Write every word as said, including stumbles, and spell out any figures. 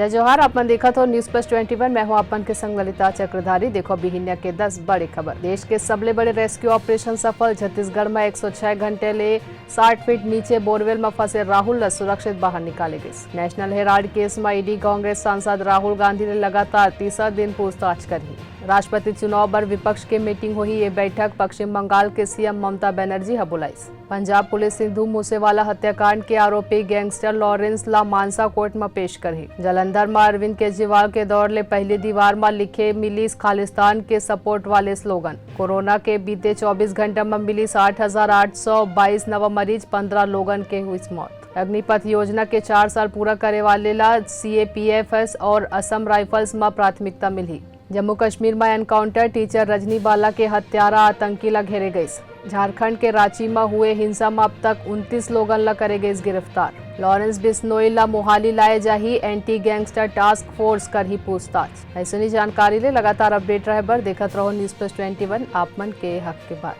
जोहार, आप मन देखत हो News Plus twenty one, मैं हूं आप मन के संग ललिता चक्रधारी। देखो बिहिनिया के दस बड़े खबर। देश के सबले बड़े रेस्क्यू ऑपरेशन सफल, छत्तीसगढ़ में एक सौ छह घंटे ले साठ फीट नीचे बोरवेल में फंसे राहुल ल सुरक्षित बाहर निकाले गइस। नेशनल हेराल्ड केस में ईडी कांग्रेस सांसद राहुल गांधी ले लगातार तीसरा दिन पूछताछ करही। राष्ट्रपति चुनाव बर विपक्ष के मीटिंग होही, ये बैठक पश्चिम बंगाल के सीएम ममता बनर्जी ह बुलाइस। पंजाब पुलिस सिद्धू मूसेवाला हत्याकांड के आरोपी गैंगस्टर लॉरेंस ला मानसा कोर्ट म पेश करही। जालंधर म अरविंद केजरीवाल के दौर ले पहली दीवार म लिखे मिलिस खालिस्तान के सपोर्ट वाले स्लोगन। कोरोना के बीते चौबीस घंटा म मिलिस आठ हजार आठ सौ बाईस नवा मरीज, पन्द्रह लोगन के हुई मौत। अग्निपथ योजना के चार साल पूरा करे वाले ला सीएपीएफएस और असम राइफल्स म प्राथमिकता मिलही। जम्मू कश्मीर म एनकाउंटर, टीचर रजनी बाला के हत्यारा आतंकी ला घेरे गइस। झारखंड के रांची म हुए हिंसा म अब तक उनतीस लोगन ला करे गइस गिरफ्तार। लॉरेंस बिश्नोई ला मोहाली लाए जाही, एंटी गैंगस्टर टास्क फोर्स करही पूछताछ। अइसनी जानकारी ले लगातार अपडेट रहे बर देखत रहो News Plus twenty one, आप मन के हक के बात।